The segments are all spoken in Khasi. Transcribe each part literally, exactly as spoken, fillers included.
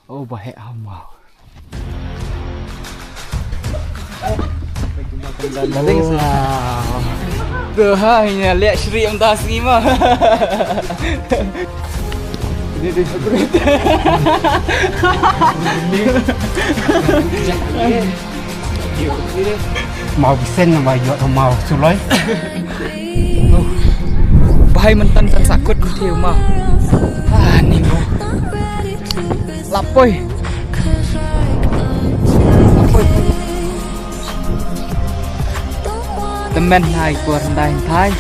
Oh, ba heh ha u maw. Wow. To ha ïa leh shri ym da sngi ma. Ni di. Maw bisen na maw ïoh maw suloi. Bahai myntan tan sakut mynta maw. Ah, ni maw. Lapoi. Lapoi. Temen hai por ndai thai.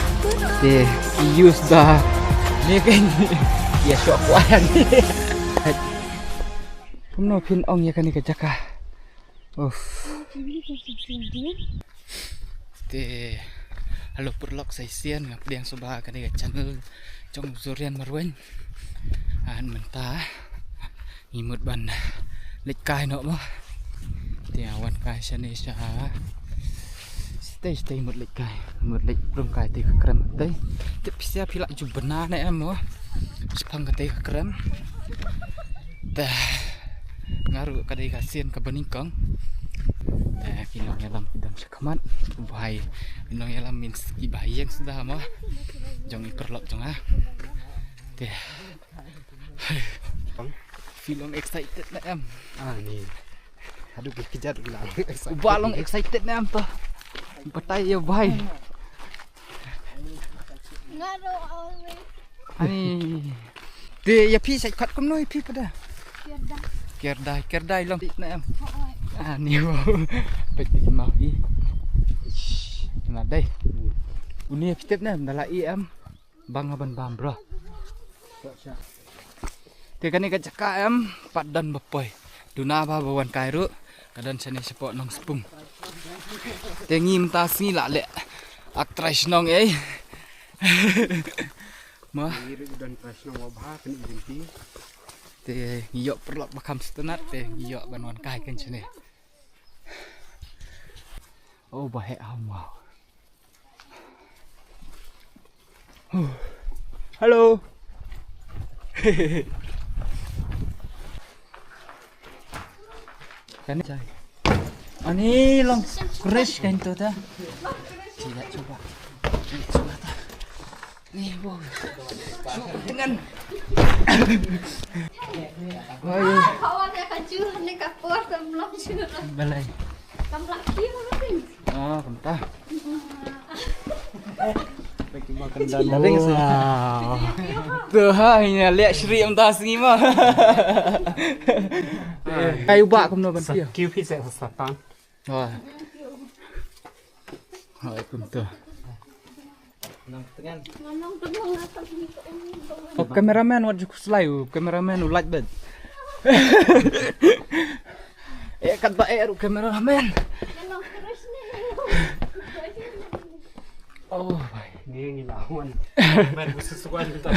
Te use da. Ni kan. Ya sok wan. Kumno phin ong ïa kane ka jaka. Uff. Te, hello paralok sa shisien, nga pdiang sngewbha ha kane ka channel jong Zurian Marwein. Hynrei mynta ngi mut ban leit kai noh mo. Te wan kai shane sha. Stay, stay mut leit kai. Mut leit prung kai te ka krem te. Te pisa phi lah ju bna ne em mo. Shaphang ka te ka krem. Te nga ruh ka dei ka sien kaba nyngkong. Te ki nongïalam ki dang sha khmat. Ki bahai, ki nongïalam means ki bahai ïeng suda mo. Jong i paralok jong nga. Te phi long excited ne em? Ah, ni. Haduh ki kjat ki la excited. Uba long excited ne em to? Batai ïa u bhai. Nga ruh always. Ani. Te ïa phi sa khat kumno ïa phi pada? Kirdai. Kirdai, kirdai long ne em? Hooid. Ani wow. Peit peit ma phi. Ish, na dei. Uni ïa phi tip ne em, da la i em. Bang ban bam bro. Te kane ka jaka em pat don ba poi. Duna ba ba wan kai ruh ka don shane shapoh Nongspung. Te ngi mynta sngi la leh ak trai shnong ei. Ma. Ngi ruh don trai shnong wa bha kan i rimpi. Te ngi ïoh paralok ba kham sngewtynnat te ngi ïoh ban wan kai kan shane. Oh, ba heh ha u maw. Hello. Kan jai. Ani long crash kan tu ta. Sila cuba. Sila cuba ta. Ni wow. Cuba dengan. Oi. Kawan ya kan cuba ni kapur kan belum cuba. Balai. Kam laki apa kan? Ah, kumta. Wow. To ha ïa leh shri ym da sngi ma. Kai u ba kumno ban pia. Kiu phi se sa tang. Wa. Hai kumta. Ka cameraman wat ju khuslai u cameraman u lait bet. Eh, kat ba eh, ru cameraman. Oh, bai. Ni ngi lawan. Bai, bu sesuai kita.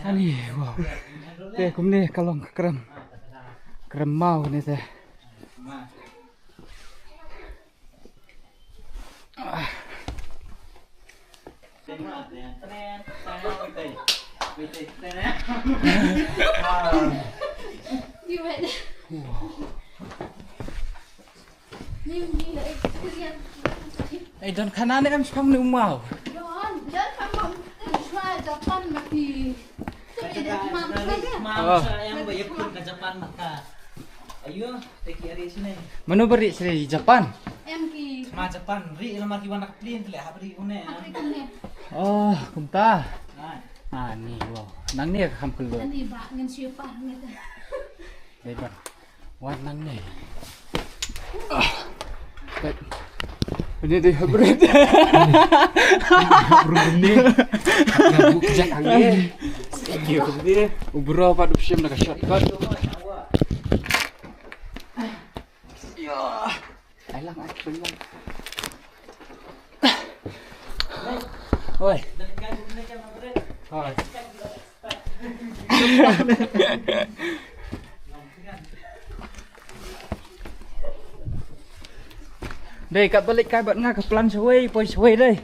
Ani, wow. Te kumne ka long ka krem. Krem maw ne te. Ei, don khana ne em shong ne u maw? Don, don khana shwa Japan ma ki. Mano ba rieh sha Japan? Em ki. Ma Japan rieh lamar ki wan na ka plane te leh hap rieh une. Oh, kumta. Ah, ni wow. Nangne ka kham kyllut. Ani ba ngin shu par ne. Dei ban. Wan nangne. Ah. Ini dei hybrid. Hybrid ni. Ya bu kejak angin. Ini hybrid ni. Ubro pat u shim na ka shortcut. Ya. Ai lang ai lang. Oi. Oi. Dei, ka balik kai bad nga ka plan shawei, poi shawei dei.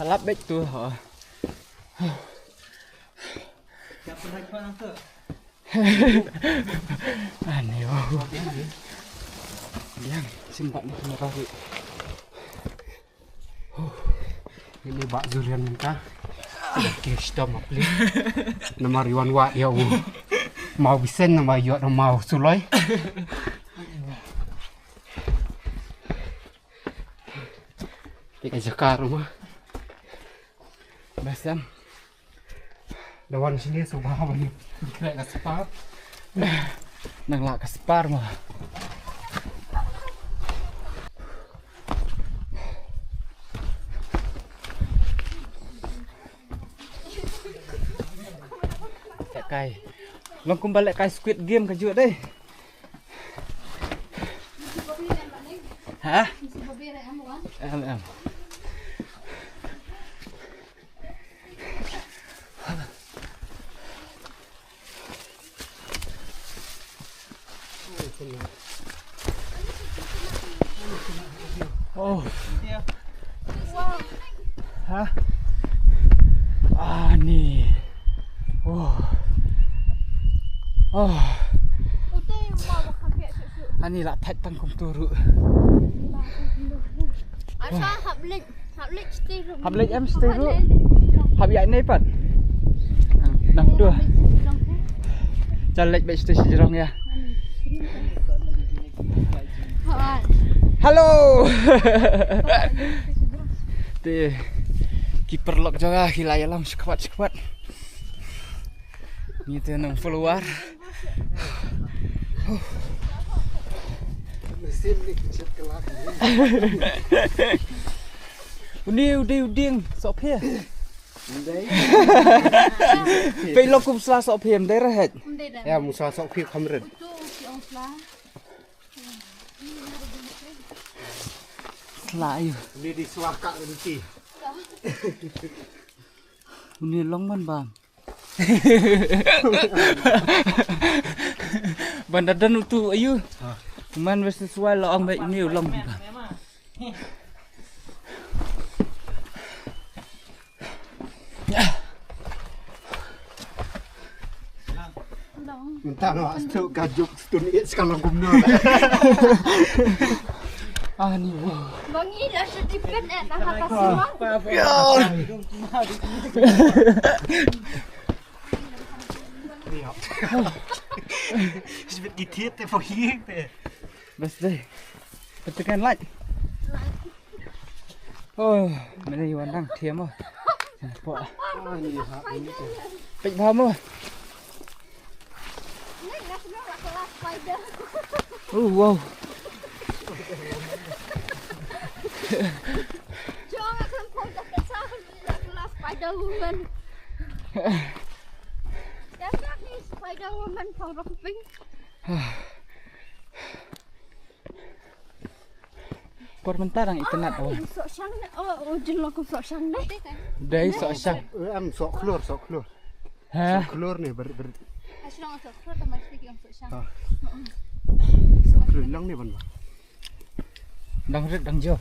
Lap bek tu. Ha. Ani, oh. Biang, simpan ni kamera ni. Ini bak durian minta. Oke, stop mapli. Namar iwan wa ya u. Mau bisen nama yot mau suloi. Pika jakar rumah. Basam. Dawan sini suba bani. Kena ka spar. Nang la ka spar ma. Kai. Long kumba leh kai Squid Game ka juh dei. Ha? Em, em. Oh. Ha? Ani. Oh. Oh. Ani la thait tang kum tu ruh. Asa hap leit, hap leit stay room. Hap leit em stay room. Hap ïa nei pat. Nang tu. Chal leit beit stay sha jrong ïa. Hello. Te ki paralok jong nga ki la ïalam shakhmat shakhmat. Ngi te nang follower. Uni u dei u dieng sohphe. Pei long kum sla sohphe, ym dei re het. Em, sla sohphe kham rit. Sla aïu. Uni dei sla ka rinti. Uni long man bam. Ban da don utu aïu. Ha. Man versus wild la ong beit uni u long bam. Mynta no astu ka juk stun it ska long kumno. Ani, wow. Bangi la setipen eh na haka sima. Sibit ki thied te pho hieng te. Bas dei. Petekan light. Oh, mene wan dang thiam mo. Peit bha mo. Oh, wow. Spider Woman. Spider Woman. Por mynta dang itynnad. Ah, oh. Sohshang ne? Oh, oh, jin long kum sohshang ne? Dei sohshang. Eh, em sohkhlur, sohkhlur. Ha? Sohkhlur ne, ber, ber. Sohkhlur ne ban ba. Dang rit dang jo.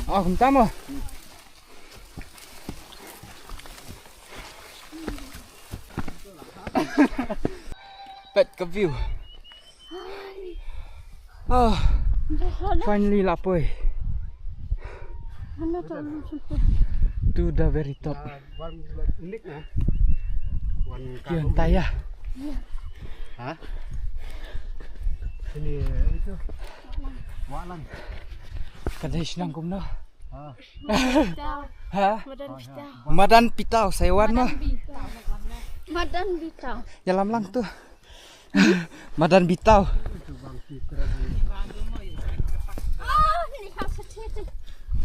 Ah, kumta mo. Peit ka view. Ah, finally la poi. To the very top. Wan nik na. Wan ka. Ïa, wan ta ïa. Ha? Sini itu. Walan. Ka dei shnong kumno? Ha? Pitaw. Ha? Madan Pitaw. Madan Pitaw, sa ïa wan mo. Madan Pitaw. Ïalam lang tu. Madan Pitaw.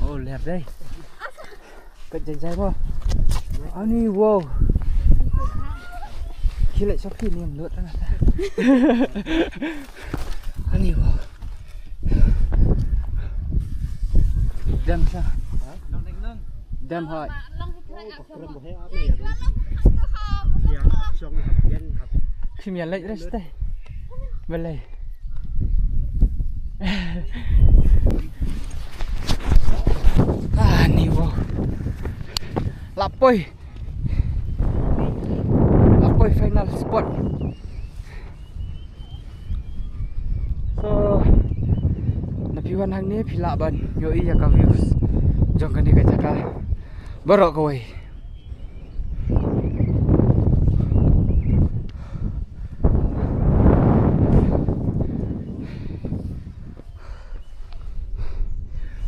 Oh, ler dei. Ka jai jai mo. Ani, wow. Khie leit shopping ni em lut. Ani, wow. Dam sa. Dam hoi. Phim ïa leit reste. Balei? Ah, Lapoi. Lapoi final spot. So, na phi wan hangne phi lah ban ïohi ïa ka views jong kane ka jaka baroh kawei.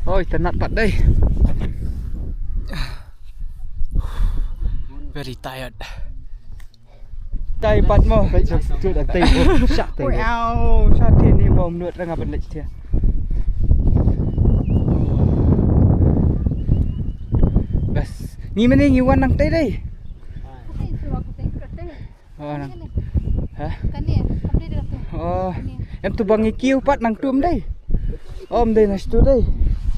Oi, tynat pat dei. Very tired. Tai pat mo. Shah tai. Wow, shah tai ni bom nut ranga ban lech tia. Bas. Ni mani ni wan nang tai dei. Oh, nang. Ha? Kane, kane dia tu. Oh, em tu bangi kiu pat nang tum dei. Om dei nas tu dei.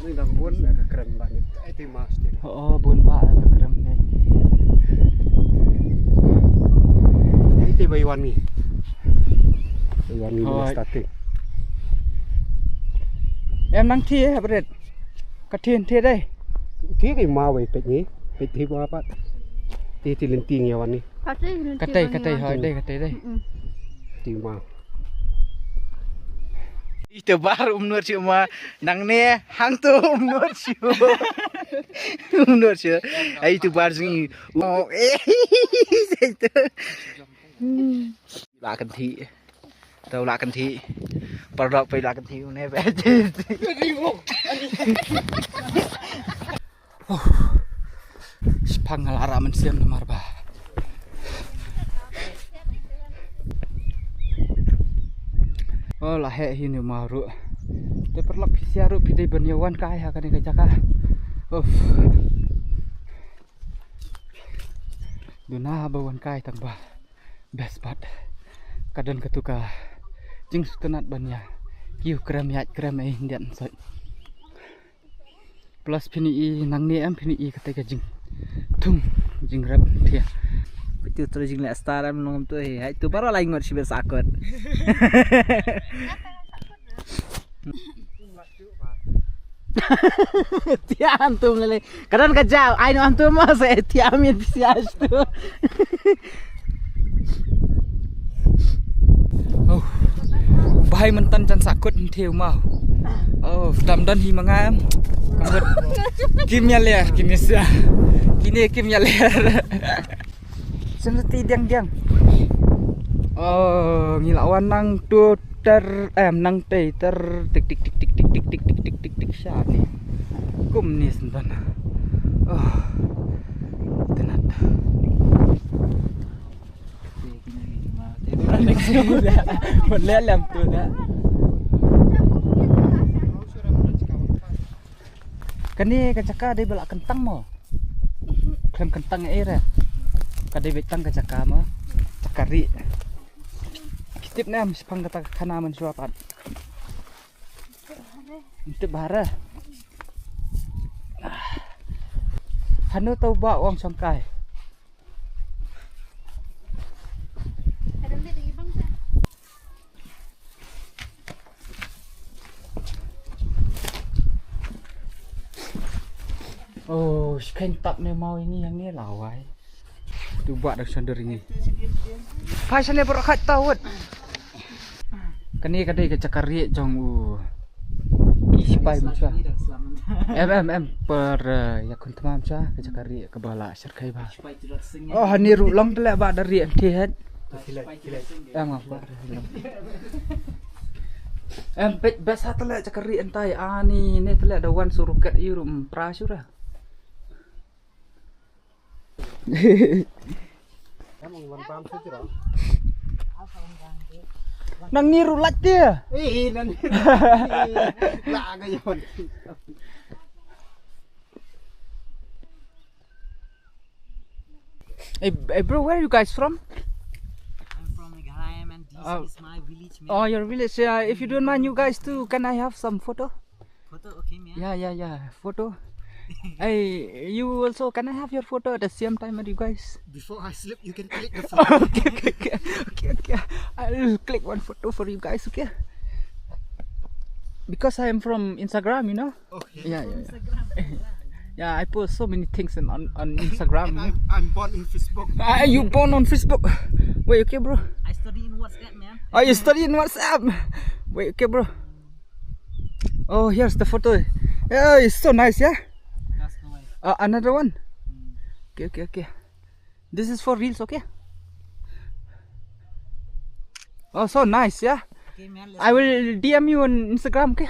Ni dang bun ka krem ba ni. Ai ti mas ti. Oh, bun ba ka krem dei. Ai ti bai wan ni. Bai wan ni. Oh. Starting. Em nang thi eh, bret. Ka thin thi dei. Thi ki ma wei pet ni. Pet thi ma pat. Thi thi lynti ngi wan ni. Katei, katei, hoi dei, katei dei. Ti ma. Ito bar um nur si ma nangne hang tu um nur si. Um nur si. Ai tu bar sing. Oh, eh. Itu. Lah kan thi. Tau lah kan thi. Pardok pai lah kan thi ne ba. Shiphang nga la rah mynsiem namar ba. Oh, la heh hi ne ma ruh. Te paralok phi sha ruh phi dei ban ïa wan kai ha kane ka jaka. Uff. Duna ba wan kai tang ba. Best part. Ka don katu ka jingsngewtynnat ban ïa kiew krem ïaid krem ei hyndiat soit. Plus phin i nangne em phin i kata ka jingthung jingrep thia. Katu tu jingleh star em nong em tu hi. Hai tu baroh lai ngot shi bes akot. Tia antum lele. Kadang ka jaw, ai no antum mas eh tia min pisias tu. Oh. Bahai mentan jan sakut ntiu mau. Oh, dam dan hi mangam. Kambut. Kim ya ler, kim ya sa. Kini kim ya ler. Sen ti diang diang. Oh, ngi la wan nang tu ter em nang tei ter tik tik tik tik tik tik tik tik tik tik tik sha ni. Kum ni sen tan. Oh. Tenat. Boleh lem tu dah. Kane ka jaka dei ba la kyntang mo. Khlem kyntang eh re. Ka dei ba tang ka jaka mo. Jaka ri. Ki tip ne em shaphang kata ka khana mynshuwa pat. Tip ba hare. Hanu tau ba ong shong kai. Oh, shkein tap ne mau ini yang ni lawai. Tu buat dah sandar ini. Phai shane baroh khat tawut. Kane ka dei ka jaka rieh jong u. Ki sipai mynshuwa. Em em em per eh, ïa khun thma mynshuwa ka jaka rieh kaba la syrkhei ba. Oh, hani ruh long tleh ba da rieh thied. Em ngam ba. Em peit best ha tleh jaka rieh ntai ani ne tleh da wan suruket i ruh mpra shura. Nang ni ruh lait te. Eh, nang ni ruh lait te. La ga yon. Hey, hey bro, where are you guys from? I'm from Meghalaya, man. This Oh. is my village, man. Oh, your village. Uh, if you don't mind, you guys too, can I have some photo? Photo, okay, man. Yeah, yeah, yeah. Photo. Hey, you also, can I have your photo at the same time as you guys? Before I sleep, you can click the photo. Okay, okay, okay, okay, okay. I'll click one photo for you guys, okay? Because I am from Instagram, you know? Okay. Yeah, yeah, yeah. Yeah, I post so many things in, on, on Instagram. I'm, I'm born in Facebook. Ah, you born on Facebook? Wait, okay, bro. I study in WhatsApp, man. Oh, you study in WhatsApp? Wait, okay, bro. Oh, here's the photo. Yeah, it's so nice, yeah? That's the one. Uh, another one? Mm. Okay, okay, okay. This is for reels, okay? Oh, so nice, yeah? Okay, man, let's I will D M you on Instagram, okay?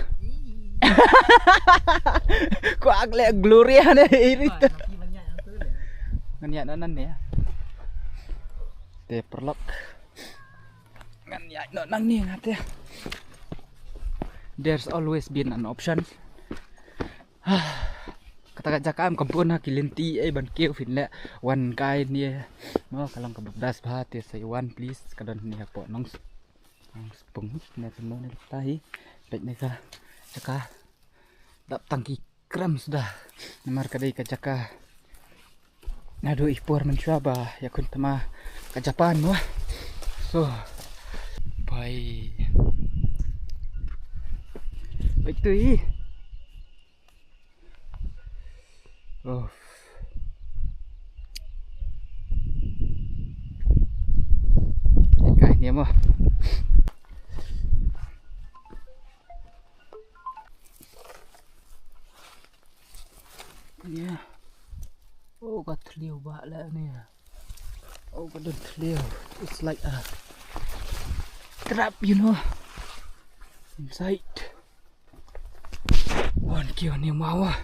Kwah leh Gloria ne irit. Ngan ïa nan ne. Te paralok. Ngan ïa nan ne ngate. There's always been an option. Kata ka jaka em ka bun ha ki lynti ei ban kiew phin leh wan kai ne. Mo ka long kaba best bha te sa wan please ka don ne hapoh nong. Nong spung ne te mo ne ta hi. Peit ne ka jaka. Dap tang ki krem suda. Namar ka dei ka jaka. Naduh i por mynshuwa ba ïakhun thma ka Japan mo. So bai. Bai tu i. Oh. Kai ni mo. Yeah. Oh, ka thliew ba la ni. Oh, ka don thliew. It's like a trap, you know. Inside. Wan kio ni mawa.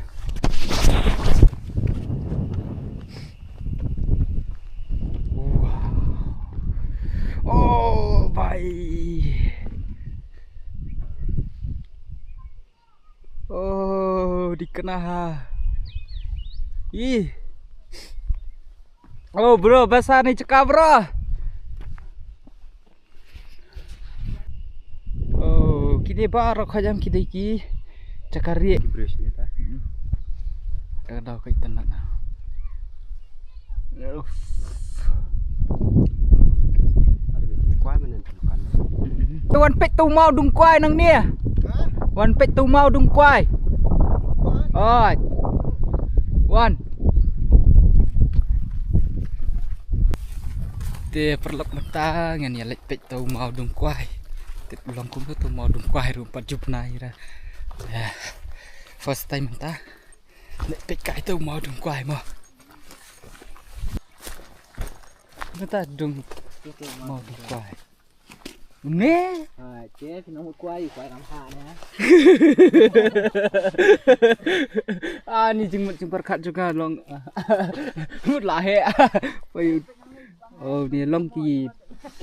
Wow. Oh, bhai. Oh, di kena ha. Ih. Oh, bro, basa ni cakap, bro. Oh, kini ba ro khajam ki dei ki. Cakar ri. Ki bridge ni ta. Hmm. Ka dau ka itan na. Uff. Wan peit tu maw dung kwai nang ni. Wan peit tu maw dung kwai. Oi. Wan. Te paralok mynta ngan ïa leit peit tu maw dung kwai. Te long kum tu maw dung kwai ruh pat jup na ira. First time mynta. Leit peit kai tu maw dung kwai mo. Mynta dung maw dung kwai. Ne? Ha, che phi nang kwai, kwai ram ha ne. Ah, ni jingmut jingpyrkhat jong nga long. Mut la he. Pai. Oh, ni long ki.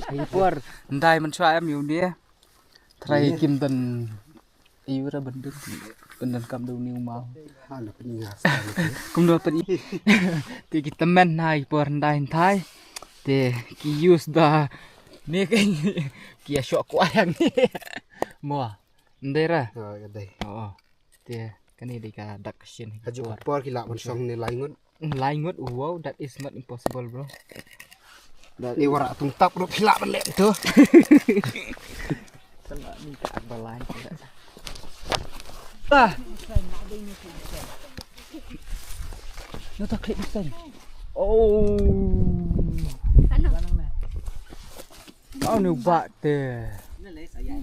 Ki por. Ndai man chwa em yu ni. Trai kim dan. Yu ra ban dun. Ban dun kam dun ni u maw. Kumno pyn-i. Te ki tymmen na ki por ndai nthai. Te ki use da. Ni ka ki ïa shoh kwai hangne. Mo. Ndai ra. Ha, ka dei. Oh. Te kane dei ka dak shin. Ka ju por ki lah ban shong ne lai ngut. Lai ngut, wow, that is not impossible, bro. That is wara tung tap ruh phi lah ban leh tu. Kan ni ka akbar lai. Ah. No ta klik mesen. Oh. Oh, ni ubat te. Ini le saya.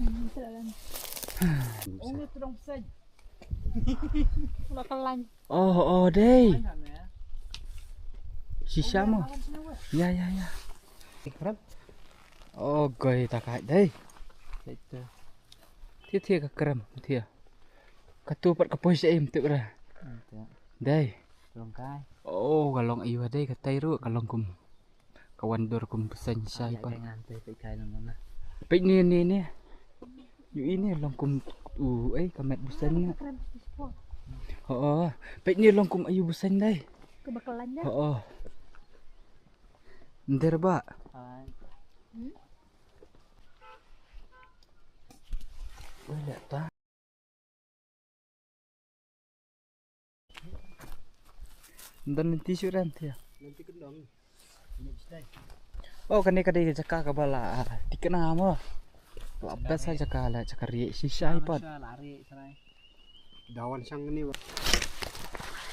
Ini terang sen. Lo kelan. Oh, oh, dei. Shisha mo. Ya, ya, ya. Ikram. Oh, goi ta kai dei. Thia thia ka kram thia. Ka tu pat ka poi sha im tu ra. Dei. Long kai. Oh, ka long ayu dei ka tai ru ka long kum. Ka wan dur kum bseiñ shai pat. Peit ni ni ni. Yu ini long kum u ei ka met bseiñ na. Ho. Peit ni long kum ayu bseiñ dei. Ho. Nder ba. Wei le ta. Don lynti shu ran thia. Oh, kane ka dei ka jaka kaba la thikna mo. La best ha jaka la jaka rieh shisha hi pat. Dawan shang ni ba.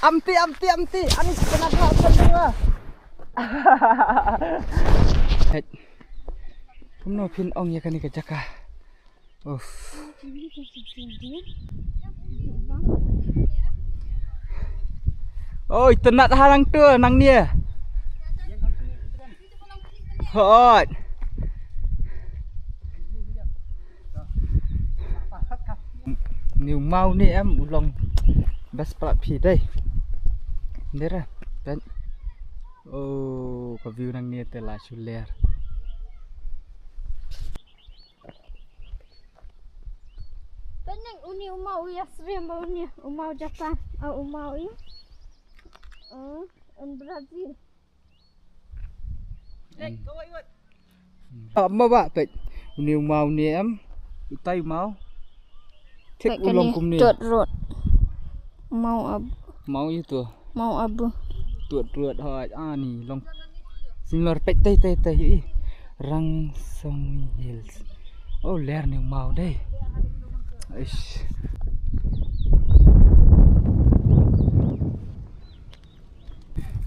Amti, amti, amti. Ani kena dua, kena dua. Hei. Kumno phin ong ïa kane ka jaka. Uff. Oi, tenat harang tu nang ni. Hoi. Ni u maw ni em u long best plat phi dei. Ni ra. Peit. Oh, ka view nang ni te la shu ler. Peit nang uni u maw u ïa srim ba uni u maw Japan. Ah, u maw i. Oh, in Brazil. Ah, ma ba peit. Uni u maw ni em. Utai u maw. Thik u long kumne. Tot rot. Maw ab. Maw ïa tu. Maw abu. Tot rot hoi ani long. Sinlor peit tei tei tei i. Rangsong Hills. Oh, ler ni u maw dei. Ish.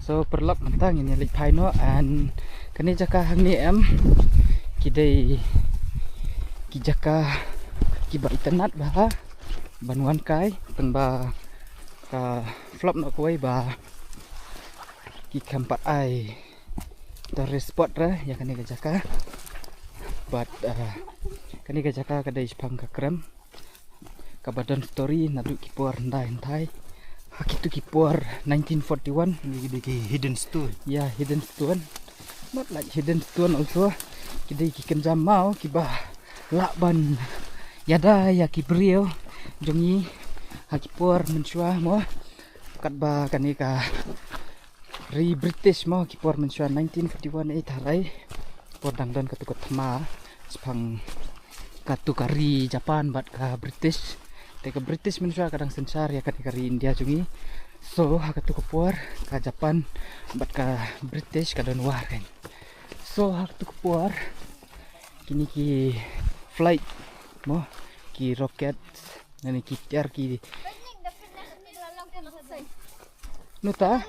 So paralok mynta ngin ïa leit phai noh and kane jaka hangne em ki dei ki jaka kiba itynnat bha ban wan kai tang ba ka flop noh kawei ba ki khlem pat ai tourist spot re ïa kane ka jaka. But uh, kane ka jaka ka dei shaphang ka krem kaba don story naduh ki por hyndai hynthai. Ha kitu ki por nineteen forty-one. Ni ki dei ki hidden stone. Ya, hidden stone. Not like hidden stone also. Ki dei ki kynja maw kiba lah ban ïada ïa ki briew jong ngi ha ki por mynshuwa mo. Katba kane ka ri British mo, ki por mynshuwa nineteen forty-one, eh, tharai por dang don katu ka thma shaphang katu ka ri Japan bad ka British. Te ka British mynshuwa ka dang synshar ïa kane ka ri India jong ngi. So ha katu ka por ka Japan bad ka British ka don war kan. So ha katu ka por kine ki flight mo, ki rocket, nane ki tiar ki Nuta?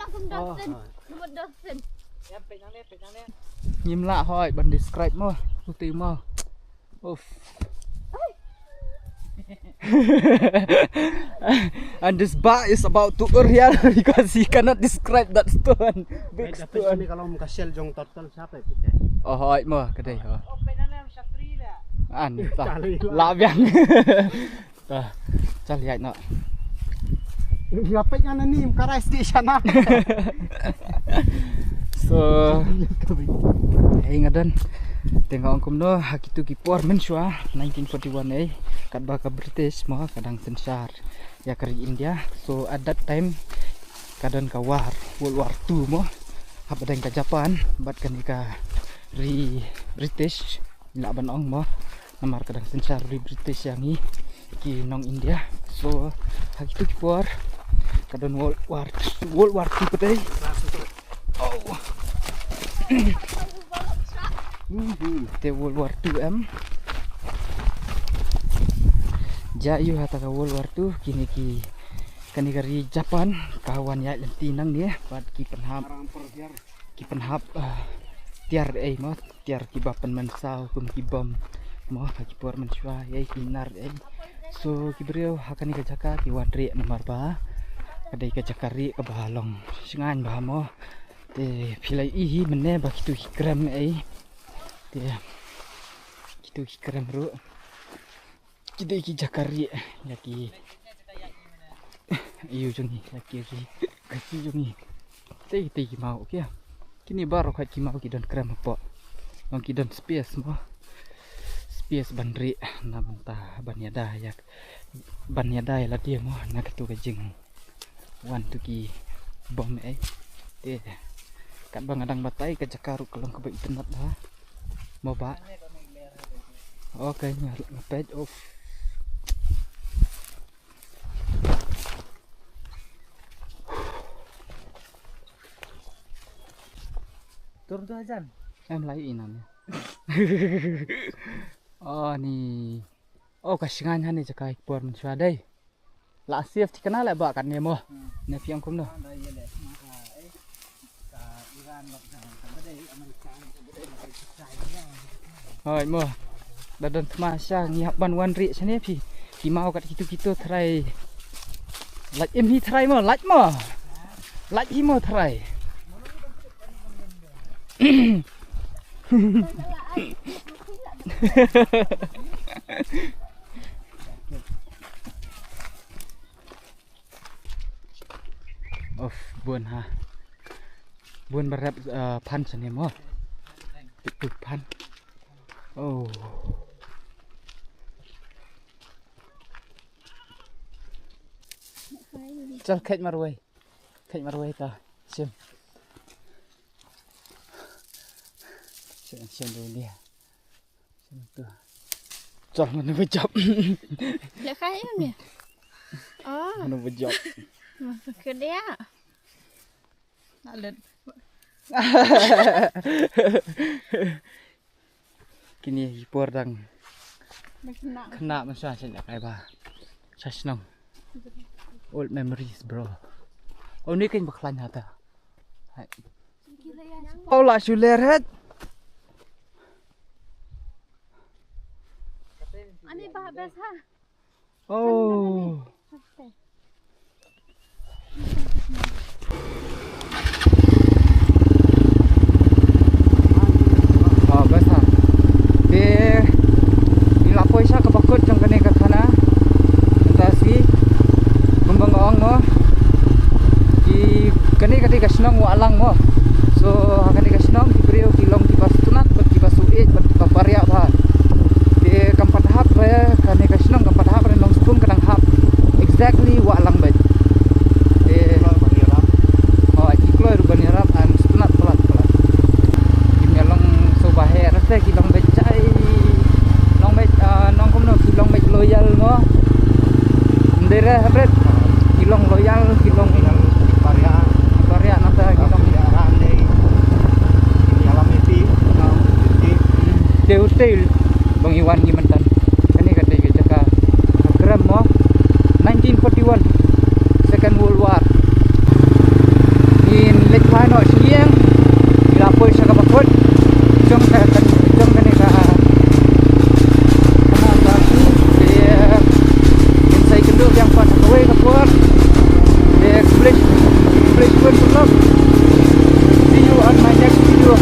Ngim lah hoi ban describe mo. Uti mo. Uff. And this bar is about to ur here because he cannot describe that stone. Big stone. Ni kalau muka shell jong turtle siapa ya? Oh, hoi mo, kedai. Oh. An, ta. La biang. Ta, chal ïaid noh. Nga peit nga na ni, ka rai sdi shana. So, hei nga don. Te nga ong kumno, ha kitu ki por mynshuwa, nineteen forty-one ei, katba ka British mo, ka dang synshar ïa ka ri India. So, at that time, ka don ka war, World War Two mo. Hapdeng ka Japan, bad kane ka ri British. Lah ban ong mo, namar ka dang synshar ri British ïa ngi ki nong India. So ha kitu ki por ka don World War, World War Two pat ei. Oh. Te World War Two em. Ja ïu hata ka World War Two kine ki, kane ka ri Japan ka wan ïaid lynti nangne bad ki pynhap, ki pynhap, ah, tiar ei mo. Tiar kiba pynmynsaw kum ki bom mo ha ki por mynshuwa ei, ki nar ei. So ki briew ha kane ka jaka ki wan rieh namar ba ka dei ka jaka rieh kaba long shngaiñ bha mo. Te phi la ïohi mynne ba kitu ki krem ei. Te kitu ki krem ruh ki dei ki jaka rieh ïa ki, ïa jong ngi, ïa ki ri Khasi jong ngi. Tei tei ki maw, okay. Kine baroh khoit ki maw ki don krem hapoh. Long ki don space mo. Space ban rieh na bynta ban ïada ïa, ban ïada ïa lade mo na katu ka jingwan tu ki bom ei. Te katba nga dang batai ka jaka ruh ka long kaba itynnat bha mo ba. Okay, nga peit, uff. Turun tu Hajan. Em lai inan. Oh ni. Oh ka shngaiñ hani jaka ki por mynshuwa dei. La safety kana la ba kan ne mo. Ne piang kumno. Hoi mo. Da don tma sha ngi hap ban wan ri shane phi. Ki mau kat kitu kitu trai. Lait em hi trai mo, lait mo. Lait hi mo trai. Of, bun ha. Bun barap, uh, phan shane mo. Itu phan. Oh. Chal khet marwei. Khet marwei ta. Sim. Sim, sim dulu dia. Sim tu. Chal mana bejap. Lekai ya ni. Oh. Mana bejap. Masuk ke dia. Alet. Kini hi por dang. Kena masa sejak ai ba. Sasnong. Old memories, bro. Oh, ni kan baklan hata. Hai. Oh, la shuler het. Ani ba bes ha. Oh. Oh, best ha. Te ngi la poi sha kaba kut jong kane ka thana. Mynta shi kumba nga ong mo. Ki kane ka dei ka shnong Wahlang mo. So ha kane ka shnong ki briew ki long kiba sngewtynnat bad kiba sngewthuh bad kiba pariah bha. Te kam pat hap re kane ka shnong kam pat hap re Nongspung ka dang hap. Exactly Wahlang bad. Te oh, ki kloi ruh ban ïarap, am, sngewtynnat palat palat. Kim ïa long sngewbha heh re te ki long bad jai. Long bad, ah, nong kumno ki long bad loyal mo. Ndere hapret. Ki long loyal, ki long pariah. Pariah nangta ki long ïarap ne. Ki ïalam iti. Te u te bang iwan ngi mynta. Kane ka dei ka jaka ka Krem mo. Nineteen forty-one, Second World War. Ngin leit phai noh shiliang. Ngi la poi sha kaba kut jong ka, jong kane ka. Kane ka, te ngin sa ïakynduh biang pat ha kawei ka por. Te khublei, khublei shibun paralok. See you on my next video.